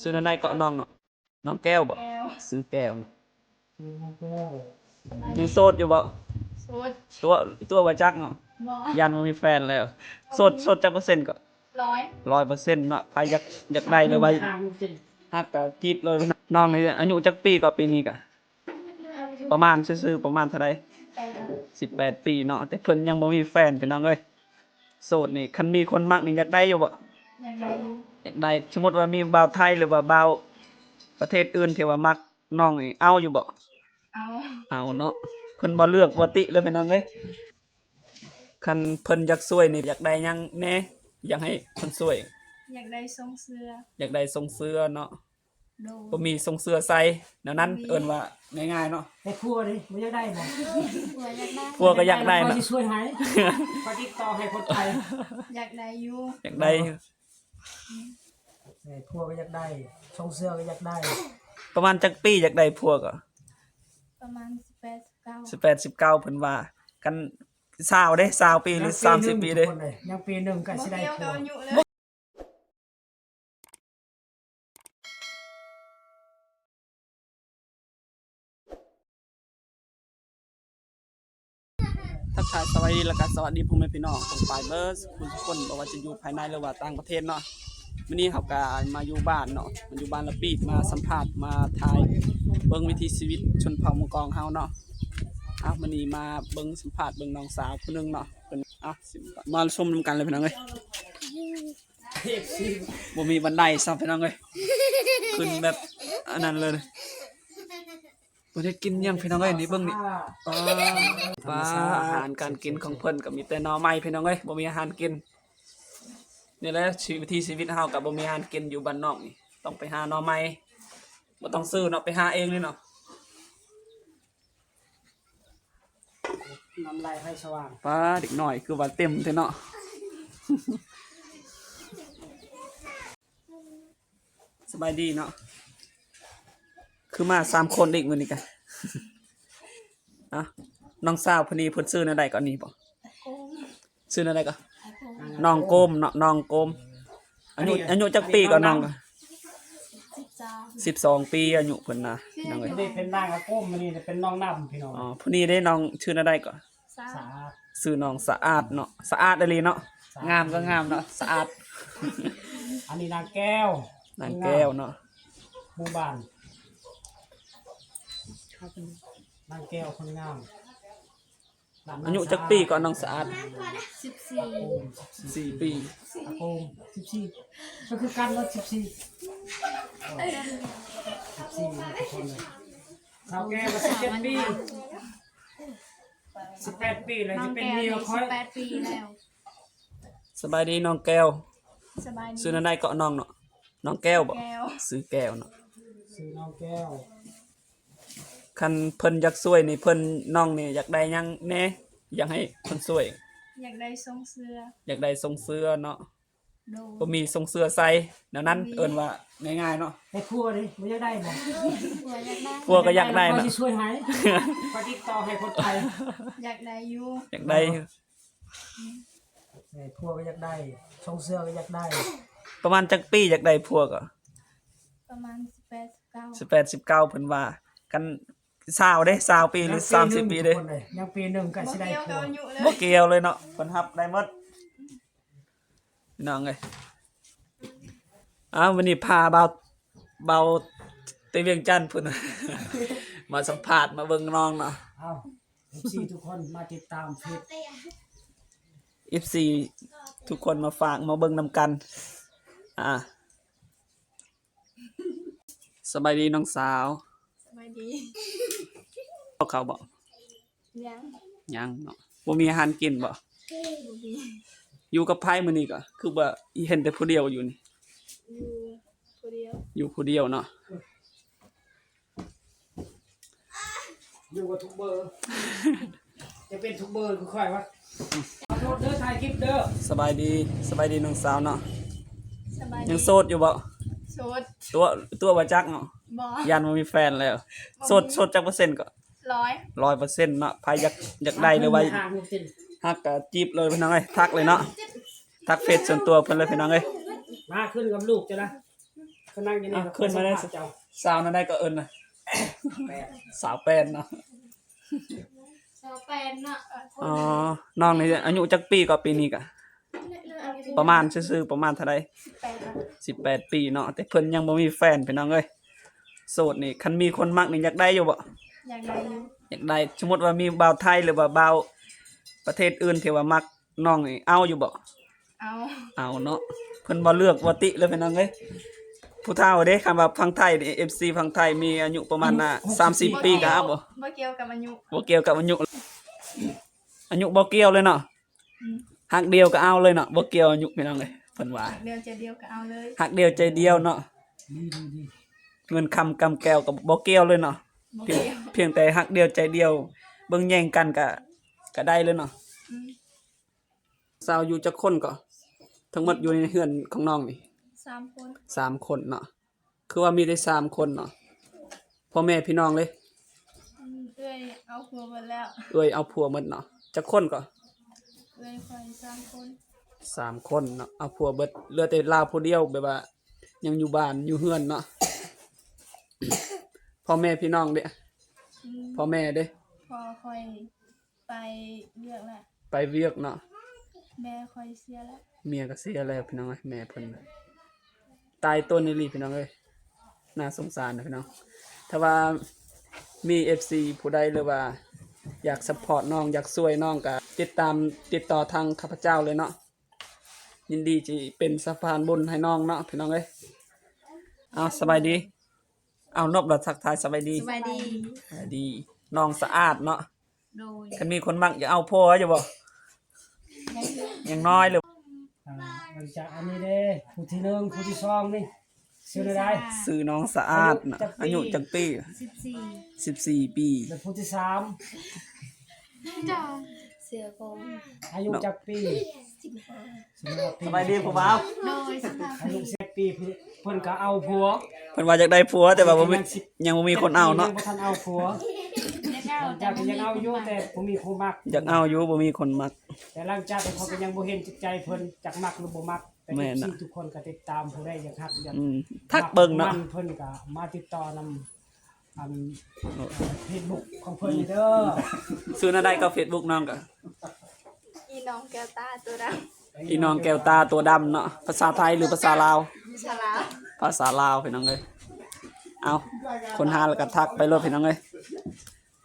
ຊື່ແນວໃດເກາະ ນ້ອງເນາະ? ນ້ອງແກ້ວບໍ? ແກ້ວ. ຊື່ແກ້ວ. ຍັງໂສດຢູ່ບໍ? ໂສດ. ຕົວະ ຕົວະບໍ່ຈັກເນາະ? ບໍ່. ຢ້ານບໍ່ມີແຟນແລ້ວ. ໂສດ ບໍ່ມີ. ໂສດຈັກເປີເຊັນເກາະ? ຮ້ອຍ. ຮ້ອຍເປີເຊັນເນາະ. ໃຜຢາກ ຢາກໄດ້ ຫຼືວ່າຮັກກະຈີບເລີຍ. ນ້ອງນີ້ອາຍຸຈັກປີເກາະ ປີນີ້ກະ? ປະມານຊື່ໆ ປະມານເທົ່າໃດ? ສິບແປດ. ສິບແປດປີເນາະ ແຕ່ເພິ່ນຍັງບໍ່ມີແຟນ ພີ່ນ້ອງເອີຍ. ໂສດນີ້ ຄັນມີຄົນມັກນີ້ ຢາກໄດ້ຢູ່ບໍ່? ຢາກໄດ້ຢູ່. ຢາກໄດ້. ສົມມຸດວ່າມີບ່າວໄທ ຫຼືວ່າບ່າວປະເທດອື່ນທີ່ວ່າມັກນ້ອງນີ້ ເອົາຢູ່ບໍ່? ເອົາ. ເອົາເນາະ. ເພິ່ນບໍ່ເລືອກບໍ່ຕິເລີຍ ພີ່ນ້ອງເອີຍ. ຄັນເພິ່ນຢາກຊ່ວຍນີ້ ຢາກໄດ້ຫຍັງແດ່? ຢາກໃຫ້ເພິ່ນຊ່ວຍ. ຢາກໄດ້ຊົງເສື້ອ. ຢາກໄດ້ຊົງເສື້ອເນາະ. ໂດຍ. ບໍ່ມີຊົງເສື້ອໃສ່ແນວນັ້ນ. ບໍ່ມີ. ເອີ້ນວ່າງ່າຍໆເນາະ. ແຕ່ຜົວນີ້ບໍ່ຢາກໄດ້ບໍ? ຜົວຢາກໄດ້. ຜົວກໍຢາກໄດ້ນະ. ຂ້ອຍຊິຊ່ວຍໃຫ້. ຂ້ອຍຕິດຕໍ່ໃຫ້ຄົນໄທ. ຢາກໄດ້ຢູ່. ຢາກໄດ້. ໂດຍ. ແຕ່ຜົວກໍຢາກໄດ້ ຊົງເສື້ອກໍຢາກໄດ້. ປະມານຈັກປີຢາກໄດ້ຜົວກໍ? ປະມານສິບແປດ ສິບເກົ້າ. ສິບແປດ ສິບເກົ້າ ເພິ່ນວ່າ. ຄັນຊາວເດ້ ຊາວປີ ຫຼື ສາມສິບປີເດ້? ຍັງປີໜຶ່ງກໍຊິໄດ້ຜົວ. ບໍ່ກ່ຽວກັບອາຍຸເລີຍ. ທັກທາຍສະບາຍດີ ແລ້ວກະສະຫວັດດີພໍ່ແມ່ພີ່ນ້ອງປ້ອງປາຍເບິດສູ່ຄົນ ບໍ່ວ່າຈະຢູ່ພາຍໃນ ຫຼືວ່າຕ່າງປະເທດເນາະ. ມື້ນີ້ເຮົາກະມາຢູ່ບ້ານເນາະ ມາຢູ່ບ້ານລະປີດ ມາສຳພາດ ມາຖ່າຍເບິ່ງວິຖີຊີວິດຊົນເຜົ່າໝູ່ກອງເຮົາເນາະ. ເອົາ ມື້ນີ້ມາເບິ່ງ ສຳພາດເບິ່ງນ້ອງສາວຜູ້ໜຶ່ງເນາະ. ເພິ່ນ ເອົາ ມາຊົມນຳກັນເລີຍພີ່ນ້ອງເອີຍ. ບໍ່ມີບັນໄດຊ້ຳພີ່ນ້ອງເອີຍ ຂຶ້ນແບບອັນນັ້ນເລີຍ. ເພິ່ນເຮັດກິນຫຍັງພີ່ນ້ອງເອີຍ ນີ້ເບິ່ງນີ້. ປາ ອາຫານການກິນຂອງເພິ່ນກໍມີແຕ່ໜໍ່ໄມ້ພີ່ນ້ອງເອີຍ ບໍ່ມີອາຫານກິນ. ນີ້ແຫຼະຊີວິດ ວິຖີຊີວິດເຮົາກໍບໍ່ມີອາຫານກິນຢູ່ບ້ານນອກນີ້ ຕ້ອງໄປຫາໜໍ່ໄມ້ ບໍ່ຕ້ອງຊື້ເນາະ ໄປຫາເອງເລີຍເນາະ. ນ້ຳລາຍໄຟສະຫວ່າງ. ປ້າ ເດັກນ້ອຍຄືວ່າເຕັມແທ້ເນາະ. ສະບາຍດີເນາະ ຄືມາສາມຄົນອີກມື້ນີ້ກະ. ເອົ້າ ນ້ອງສາວຜູ້ນີ້ເພິ່ນຊື່ແນວໃດເກາະ ນີ້ບໍ? ຊື່ແນວໃດເກາະ? ນ້ອງໂກມເນາະ ນ້ອງໂກມ. ອາຍຸ ອາຍຸຈັກປີເກາະນ້ອງ? ສິບສອງ. ສິບສອງປີອາຍຸເພິ່ນນະ ພີ່ນ້ອງເອີຍ. ນີ້ເປັນນາງອາກົມ ອັນນີ້ເປັນນ້ອງນຳ ພີ່ນ້ອງ. ອໍ ຜູ້ນີ້ເດ້ນ້ອງຊື່ແນວໃດເກາະ? ສະອາດ. ຊື່ນ້ອງສະອາດເນາະ ສະອາດອີ່ຫຼີເນາະ. ງາມກໍງາມເນາະ ສະອາດ. ອັນນີ້ນາງແກ້ວ ນາງແກ້ວເນາະ ໝູ່ບ້ານ ນາງແກ້ວຄົນງາມ. ອາຍຸຈັກປີເກາະນ້ອງສະອາດ? ສິບສີ່. ສິບສີ່ປີ. ອາໂກງ ສິບສີ່ ກໍຄືກັນເນາະ ສິບສີ່. ສິບສີ່ເນາະ ທຸກຄົນເລີຍ. ສາວແກ້ວກໍສິບເຈັດປີ ສິບແປດປີແລ້ວ ຈະເປັນເມຍຂ້ອຍ. ສິບແປດປີແລ້ວ. ສະບາຍດີນ້ອງແກ້ວ. ສະບາຍດີ. ຊື່ແນວໃດເກາະນ້ອງເນາະ? ນ້ອງແກ້ວບໍ? ແກ້ວ. ຊື່ແກ້ວເນາະ ຊື່ນ້ອງແກ້ວ. ຄັນເພິ່ນຢາກຊ່ວຍນີ້ ເພິ່ນ ນ້ອງນີ້ຢາກໄດ້ຫຍັງແດ່? ຢາກໃຫ້ເພິ່ນຊ່ວຍ. ຢາກໄດ້ຊົງເສື້ອ. ຢາກໄດ້ຊົງເສື້ອເນາະ. ໂດຍ. ບໍ່ມີຊົງເສື້ອໃສ່ແນວນັ້ນ. ບໍ່ມີ. ເອີ້ນວ່າງ່າຍໆເນາະ. ແຕ່ຜົວນີ້ບໍ່ຢາກໄດ້ບໍ? ຜົວຢາກໄດ້. ຜົວກໍຢາກໄດ້ນະ. ຂ້ອຍຊິຊ່ວຍໃຫ້. ຂ້ອຍຕິດຕໍ່ໃຫ້ຄົນໄທ. ຢາກໄດ້ຢູ່. ຢາກໄດ້. ເອີ ຜົວກໍຢາກໄດ້ ຊົງເສື້ອກໍຢາກໄດ້. ປະມານຈັກປີຢາກໄດ້ຜົວກໍ? ປະມານສິບແປດ ສິບເກົ້າ. ສິບແປດ ສິບເກົ້າ ເພິ່ນວ່າ. ຄັນຊາວເດ້ ຊາວປີ ຫຼື ສາມສິບປີເດ້? ຍັງປີໜຶ່ງກໍຊິໄດ້ຜົວ. ບໍ່ກ່ຽວກັບອາຍຸເລີຍ. ບໍ່ກ່ຽວເລີຍເນາະ ເພິ່ນຮັບໄດ້ໝົດ. ພີ່ນ້ອງເອີຍ ອ້າວ ມື້ນີ້ພາບ່າວ ບ່າວແຕ່ວຽງຈັນພຸ້ນ ມາສຳພາດ ມາເບິ່ງນ້ອງເນາະ. ເອົາ ເອັຟຊີ ທຸກຄົນມາຕິດຕາມເພຈ ເອັຟຊີ ທຸກຄົນມາຝາກມາເບິ່ງນຳກັນ. ອ່າ ສະບາຍດີນ້ອງສາວ. ສະບາຍດີ. ເຂົ້າ ເຂົ້າບໍ່? ຍັງ. ຍັງເນາະ. ບໍ່ມີອາຫານກິນບໍ່? ບໍ່ມີ. ຢູ່ກັບໃຜມື້ນີ້ກໍຄືວ່າເຫັນແຕ່ຜູ້ດຽວຢູ່ນີ້? ຢູ່ຜູ້ດຽວ. ຢູ່ຜູ້ດຽວເນາະ. ຢູ່ກັບທຸກເບີ ຈະເປັນທຸກເບີຄືຂ້ອຍວະ. ຂໍໂທດເດີ ຖ່າຍຄລິບເດີ. ສະບາຍດີ ສະບາຍດີນ້ອງສາວເນາະ. ສະບາຍດີ. ຍັງໂສດຢູ່ບໍ່? ໂສດ. ຕົວະ ຕົວະບໍ່ຈັກເນາະ? ບໍ່. ຢ້ານບໍ່ມີແຟນແລ້ວ. ບໍ່ມີ. ໂສດ ໂສດຈັກເປີເຊັນກໍ? ຮ້ອຍ. ຮ້ອຍເປີເຊັນເນາະ. ໃຜຢາກ ຢາກໄດ້ ຫຼືວ່າຮັກກໍຈີບເລີຍພີ່ນ້ອງເອີຍ ທັກເລີຍເນາະ. ທັກເຟສສ່ວນຕົວເພິ່ນເລີຍພີ່ນ້ອງເອີຍ. ມາຂຶ້ນກັບລູກເຈົ້ານະ. ກໍນັ່ງຢູ່ນີ້ ອ່ະ ຂຶ້ນມາໄດ້ ສາວແນວໃດກໍເອີ້ນນະ ສາວແປນເນາະ ສາວແປນເນາະ. ອໍ ນ້ອງນີ້ອາຍຸຈັກປີກໍ ປີນີ້ກໍ ປະມານຊື່ໆ ປະມານເທົ່າໃດ? ສິບແປດ ສິບແປດປີເນາະ ແຕ່ເພິ່ນຍັງບໍ່ມີແຟນ ພີ່ນ້ອງເອີຍ. ໂສດນີ້ ຄັນມີຄົນມັກນີ້ ຢາກໄດ້ຢູ່ບໍ່? ຢາກໄດ້ຢູ່ ຢາກໄດ້. ສົມມຸດວ່າມີບ່າວໄທ ຫຼືວ່າບ່າວປະເທດອື່ນທີ່ວ່າມັກນ້ອງນີ້ ເອົາຢູ່ບໍ່? ເອົາ ເອົາເນາະ. ເພິ່ນບໍ່ເລືອກບໍ່ຕິເລີຍ ພີ່ນ້ອງເອີຍ. ຜູ້ເຖົ້າເດ້ ຄັນວ່າຝັ່ງໄທນີ້ ເອັຟຊີຝັ່ງໄທມີອາຍຸປະມານ ອ່າ ສາມສິບປີກໍເອົາບໍ່? ບໍ່ກ່ຽວກັບອາຍຸ ບໍ່ກ່ຽວກັບອາຍຸ ອາຍຸບໍ່ກ່ຽວເລີຍເນາະ. ອືມ ຮັກດຽວກໍເອົາເລີຍເນາະ ບໍ່ກ່ຽວອາຍຸ ພີ່ນ້ອງເອີຍ ເພິ່ນວ່າ ຮັກດຽວໃຈດຽວກໍເອົາເລີຍ ຮັກດຽວໃຈດຽວເນາະ. ເງິນຄຳກຳແກ້ວກໍບໍ່ກ່ຽວເລີຍເນາະ ບໍ່ກ່ຽວ ພຽງ ພຽງແຕ່ຮັກດຽວໃຈດຽວ ເບິ່ງແຍງກັນກໍ ກໍໄດ້ເລີຍເນາະ. ອືມ ສາວຢູ່ຈັກຄົນກໍ ທັງໝົດຢູ່ໃນເຮືອນຂອງນ້ອງນີ້? ສາມຄົນ ສາມຄົນເນາະ. ຄືວ່າມີແຕ່ສາມຄົນເນາະ ພໍ່ແມ່ພີ່ນ້ອງເລີຍ? ອືມ ເອື້ອຍເອົາຜົວໝົດແລ້ວ ເອື້ອຍເອົາຜົວໝົດເນາະ. ຈັກຄົນກໍ? ເອື້ອຍຂ້ອຍສາມຄົນ ສາມຄົນເນາະ ເອົາຜົວເບິດ ເຫຼືອແຕ່ລາວຜູ້ດຽວ ແບບວ່າຍັງຢູ່ບ້ານຢູ່ເຮືອນເນາະ. ພໍ່ແມ່ພີ່ນ້ອງເດ? ອືມ ພໍ່ແມ່ເດ? ພໍ່ຂ້ອຍ ໄປວຽກແລ້ວ ໄປວຽກເນາະ. ແມ່ຂ້ອຍເສຍແລ້ວ ເມຍກໍເສຍແລ້ວ ພີ່ນ້ອງເອີຍ. ແມ່ເພິ່ນຕາຍຕົນອີ່ຫຼີ ພີ່ນ້ອງເອີຍ ໜ້າສົງສານນະ ພີ່ນ້ອງ. ຖ້າວ່າມີເອັຟຊີຜູ້ໃດ ຫຼືວ່າຢາກຊັບພອດນ້ອງ ຢາກຊ່ວຍນ້ອງ ກໍຕິດຕາມ ຕິດຕໍ່ທາງຂ້າພະເຈົ້າເລີຍເນາະ ຍິນດີທີ່ເປັນສະພານບຸນໃຫ້ນ້ອງເນາະ ພີ່ນ້ອງເອີຍ. ເອົາ ສະບາຍດີ. ເອົາ ນົບລະທັກທາຍ ສະບາຍດີ ສະບາຍດີ ສະບາຍດີ. ນ້ອງສະອາດເນາະ ໂດຍ ຄັນມີຄົນມັກຢາກເອົາຜົວຢູ່ບໍ່? ຍັງ ຍັງນ້ອຍຫຼື ອ່າ ຫຼັງຈາກອັນນີ້ເດ້ ຜູ້ທີໜຶ່ງ ຜູ້ທີສອງນີ້ ຊື່ແນວໃດ? ຊື່ນ້ອງສະອາດນະ ອາຍຸຈັກປີ? ອາຍຸຈັກປີ? ສິບສີ່ ສິບສີ່ປີ. ແລ້ວຜູ້ທີສາມ? ເຈົ້າ ເສືອໂຄງ ອາຍຸຈັກປີ? ສິບຫ້າ ສິບຫ້າປີ. ສະບາຍດີຜູ້ບ່າວ ໂດຍ ສະບາຍດີ. ອາຍຸສິບເອັດປີ ເພິ່ນ ເພິ່ນກໍເອົາຜົວ ເພິ່ນວ່າຢາກໄດ້ຜົວ ແຕ່ວ່າບໍ່ມີ ຍັງບໍ່ມີຄົນເອົາເນາະ ຍັງບໍ່ທັນເອົາຜົວ. ຢາກເອົາ ຢາກ ຢາກເອົາຢູ່ ແຕ່ບໍ່ມີຜູ້ມັກ ຢາກເອົາຢູ່ ບໍ່ມີຄົນມັກ. ແຕ່ຫຼັງຈາກເຮົາກໍຍັງບໍ່ເຫັນຈິດໃຈເພິ່ນ ຈັກມັກຫຼືບໍ່ມັກ. ແຕ່ ແມ່ນນະ ເອັຟຊີທຸກຄົນກໍຕິດຕາມ ຜູ້ໃດຢາກຮັກ ຢາກ ອືມ ທັກເບິ່ງເນາະ ມັກເພິ່ນກໍມາຕິດຕໍ່ນຳ ອັນ ເຟສບຸກຂອງເພິ່ນນີ້ເດີ. ຊື່ແນວໃດກໍເຟສບຸກນ້ອງກໍ? ອີນ້ອງແກ້ວຕາຕົວດຳ ອີນ້ອງແກ້ວຕາຕົວດຳເນາະ. ພາສາໄທຫຼືພາສາລາວ? ພາສາລາວ ພາສາລາວ ພີ່ນ້ອງເອີຍ. ເອົາ ຄົ້ນຫາແລ້ວກໍທັກໄປໂລດ ພີ່ນ້ອງເອີຍ.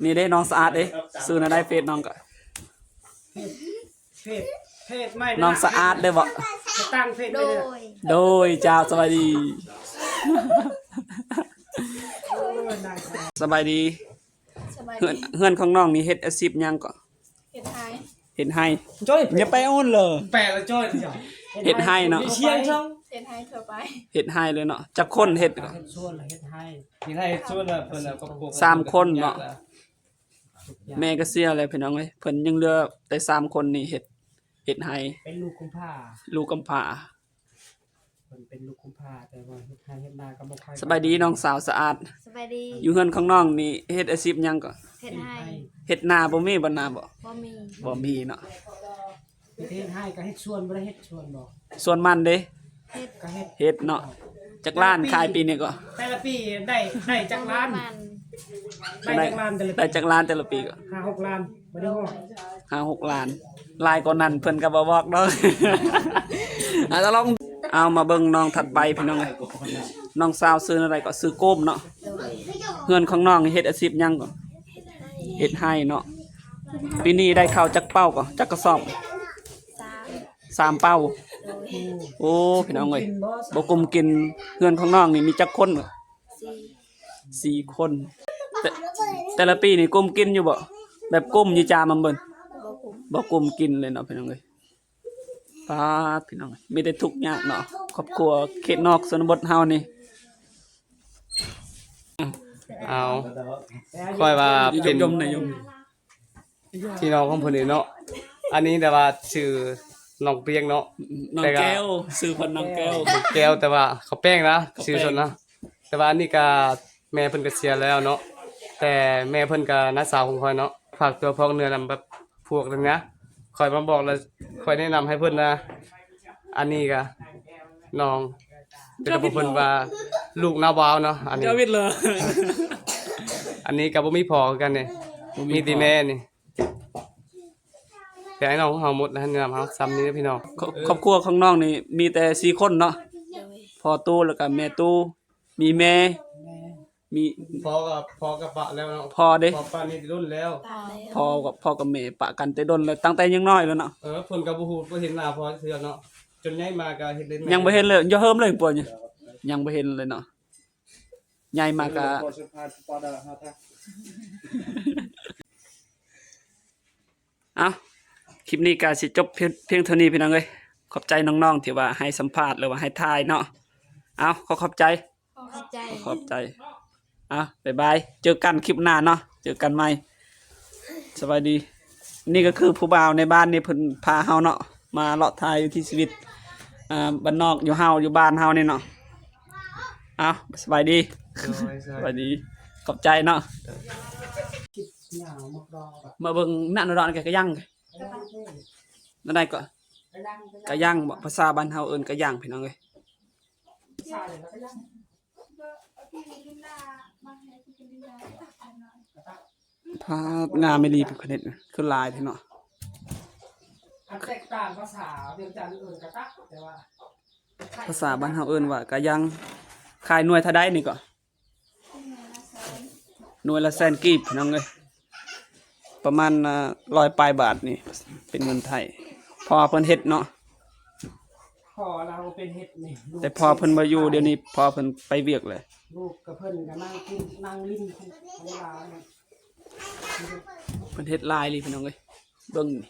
ນີ້ເດ້ນ້ອງສະອາດເດ້ ຊື່ແນວໃດເຟສນ້ອງກໍ? ເຟສ ເຟສ ເຟສໃໝ່ ນ້ອງສະອາດເດ້ບໍ່? ຕັ້ງເຟສໃໝ່ ໂດຍ ໂດຍ ເຈົ້າ ສະບາຍດີ ສະບາຍດີ. ສະບາຍດີ ເຮືອນ ເຮືອນຂອງນ້ອງນີ້ເຮັດອາຊີບຫຍັງເກາະ? ເຮັດໄຮ່ ເຮັດໄຮ່. ຢ່າໄປໂອນເລີຍ ແປລະຈ້ອຍ ເຮັດໄຮ່ເນາະ ເຮັດໄຮ່ທົ່ວໄປ ເຮັດໄຮ່ເລີຍເນາະ. ຈັກຄົນເຮັດເກາະ? ເຮັດສວນ ເຮັດໄຮ່ ເຮັດໄຮ່ ເຮັດສວນ ເພິ່ນ ສາມຄົນເນາະ. ແມ່ກໍເສຍແລ້ວ ພີ່ນ້ອງເອີຍ ເພິ່ນຍັງເຫຼືອແຕ່ສາມຄົນນີ້ເຮັດ ເຮັດໄຮ່ ເປັນລູກກຳພ້າ ລູກກຳພ້າ ເພິ່ນເປັນລູກກຳພ້າ ແຕ່ວ່າເຮັດໄຮ່ເຮັດນາກໍບໍ່ຄ່ອຍ. ສະບາຍດີນ້ອງສາວສະອາດ ສະບາຍດີ. ຢູ່ເຮືອນຂອງນ້ອງນີ້ເຮັດອາຊີບຫຍັງເກາະ? ເຮັດໄຮ່ ເຮັດນາບໍ່ມີບໍ່? ນາບໍ່ ບໍ່ມີ ບໍ່ມີເນາະ. ເຮັດໄຮ່ກໍເຮັດສວນ ບໍ່ໄດ້ເຮັດສວນບໍ່? ສວນມັນເດ້? ເຮັດ ກໍເຮັດ ເຮັດເນາະ. ຈັກລ້ານຂາຍປີນີ້ກໍ? ແຕ່ລະປີໄດ້ ໄດ້ຈັກລ້ານ? ໄດ້ຈັກລ້ານແຕ່ລະປີ? ໄດ້ຈັກລ້ານແຕ່ລະປີກໍ? ຫ້າຫົກລ້ານ ບໍ່ໄດ້ຮອດ ຫ້າຫົກລ້ານ. ຫຼາຍກວ່ານັ້ນເພິ່ນກໍບໍ່ບອກດອກ. ອາ ລອງ ເອົາມາເບິ່ງນ້ອງຖັດໄປ ພີ່ນ້ອງເອີຍ. ນ້ອງສາວຊື່ແນວໃດເກາະ? ຊື່ໂກມເນາະ. ເຮືອນຂອງນ້ອງເຮັດອາຊີບຫຍັງເກາະ? ເຮັດໄຮ່ເນາະ. ປີນີ້ໄດ້ເຂົ້າຈັກເປົາເກາະ? ຈັກກະສອບ? ສາມ ສາມເປົາ. ໂອ້ ພີ່ນ້ອງເອີຍ ບໍ່ກຸ້ມກິນ. ເຮືອນຂອງນ້ອງນີ້ມີຈັກຄົນ? ສີ່ ສີ່ຄົນ. ແຕ່ ແຕ່ລະປີນີ້ກຸ້ມກິນຢູ່ບໍ່? ແບບກຸ້ມຢູ່ຈາມາເບິ່ງ ບໍ່ກຸ້ມ ບໍ່ກຸ້ມກິນເລີຍເນາະ ພີ່ນ້ອງເອີຍ. ປາດ ພີ່ນ້ອງ ມີແຕ່ທຸກຍາກເນາະ ຄອບຄົວເຂດນອກຊົນນະບົດເຮົານີ້. ເອົາ ຂ້ອຍວ່າເປັນ ຍົມ ຍົມ ພີ່ນ້ອງຂອງເພິ່ນນີ້ເນາະ. ອັນນີ້ແຕ່ວ່າຊື່ນ້ອງປຽງເນາະ ນ້ອງແກ້ວ ຊື່ເພິ່ນນ້ອງແກ້ວ ນ້ອງແກ້ວ ແຕ່ວ່າເຂົາແປ້ງນະ ເຂົາແປ້ງ ຊື່ຊົນນະ. ແຕ່ວ່າອັນນີ້ກະແມ່ເພິ່ນກະເສຍແລ້ວເນາະ ແຕ່ແມ່ເພິ່ນກະນ້າສາວຂອງຂ້ອຍເນາະ ຝາກຕົວພອກເນື້ອນຳແບບພວກນັ້ນນະ. ຂ້ອຍມາບອກແລ້ວ ຂ້ອຍແນະນຳໃຫ້ເພິ່ນນະ. ອັນນີ້ກະນ້ອງ ແຕ່ວ່າເພິ່ນວ່າ ລູກນາວບາວເນາະ ອັນນີ້ ດາວິດເລີຍ ອັນນີ້ກໍບໍ່ມີພໍ່ຄືກັນເດ້ ບໍ່ມີ ມີແຕ່ ພໍ່ ແມ່ນີ້ ແຕ່ອ້າຍນ້ອງຂອງເຮົາໝົດແລ້ວ ເຮືອເຮົາຊ່ຳນີ້ເດີພີ່ນ້ອງ ຄອບ ເອີ ຄອບຄົວຂອງນ້ອງນີ້ມີແຕ່ສີ່ຄົນເນາະ ໂດຍ ພໍ່ຕູ້ ແລ້ວກໍແມ່ຕູ້ ມີແມ່ ແມ່ ມີ ພໍ່ກໍ ພໍ່ກໍປະແລ້ວເນາະ ພໍ່ເດ້ ພໍ່ປະນີ້ດົນແລ້ວ ປະແລ້ວ ພໍ່ກັບ ພໍ່ກັບແມ່ປະກັນແຕ່ດົນແລ້ວ ຕັ້ງແຕ່ຍັງນ້ອຍແລ້ວເນາະ ເອີ ເພິ່ນກໍບໍ່ຮູ້ ບໍ່ເຫັນໜ້າພໍ່ເທື່ອເນາະ ຈົນໃຫຍ່ມາກໍເຫັນເລີຍ ຍັງບໍ່ເຫັນເລີຍ ຢ່າເຫິມເລີຍ ປົວນີ້ ຍັງບໍ່ເຫັນເລີຍເນາະ ໃຫຍ່ມາກໍ ເອົ້າ ຄລິບນີ້ກໍຊິຈົບພຽງ ພຽງເທົ່ານີ້ພີ່ນ້ອງເອີຍ ຂອບໃຈນ້ອງໆ ທີ່ວ່າໃຫ້ສຳພາດ ຫຼືວ່າໃຫ້ຖ່າຍເນາະ ເອົ້າ ຂໍຂອບໃຈ ຂອບໃຈ ຂອບໃຈ ເອົ້າ ບາຍບາຍ ເຈີກັນຄລິບໜ້າເນາະ ເຈີກັນໃໝ່ ສະບາຍດີ ນີ້ກໍຄືຜູ້ບ່າວໃນບ້ານນີ້ ເພິ່ນພາເຮົາເນາະ ມາເລາະຖ່າຍວິຖີຊີວິດ ອ່າ ບ້ານນອກຢູ່ເຮົາ ຢູ່ບ້ານເຮົານີ້ເນາະ ເອົ້າ ສະບາຍດີ ໂດຍ ສະບາຍດີ ຂອບໃຈເນາະ ມາເບິ່ງນະ ນະດອນກະຍັງ ນັ້ນໃດກໍ ກະຍັງບໍ ພາສາບ້ານເຮົາເອີ້ນກະຍັງ ພີ່ນ້ອງເອີຍ ພາບງາມອີ່ຫຼີ ເພິ່ນເຮັດຄືຫຼາຍແທ້ເນາະ ອັນແຕກຕ່າງພາສາວຽງຈັນເອີ້ນກະຕັກ ແຕ່ວ່າພາສາບ້ານເຮົາເອີ້ນວ່າກະຍັງ ຂາຍໜ່ວຍເທົ່າໃດນີ້ກໍ? ໜ່ວຍລະແສນກີບ ພີ່ນ້ອງເອີຍ ປະມານ ອ່າ ຮ້ອຍປາຍບາດນີ້ ເປັນເງິນໄທ ເພາະວ່າເພິ່ນເຮັດເນາະ ພໍ່ລາວເປັນເຮັດນີ້ ແຕ່ພໍ່ເພິ່ນບໍ່ຢູ່ ດຽວນີ້ພໍ່ເພິ່ນໄປວຽກແລ້ວ ລູກກັບເພິ່ນກໍນັ່ງກິນນັ່ງຫຼິ້ນ ເພິ່ນເຮັດຫຼາຍອີ່ຫຼີ ພີ່ນ້ອງເອີຍ ເບິ່ງນີ້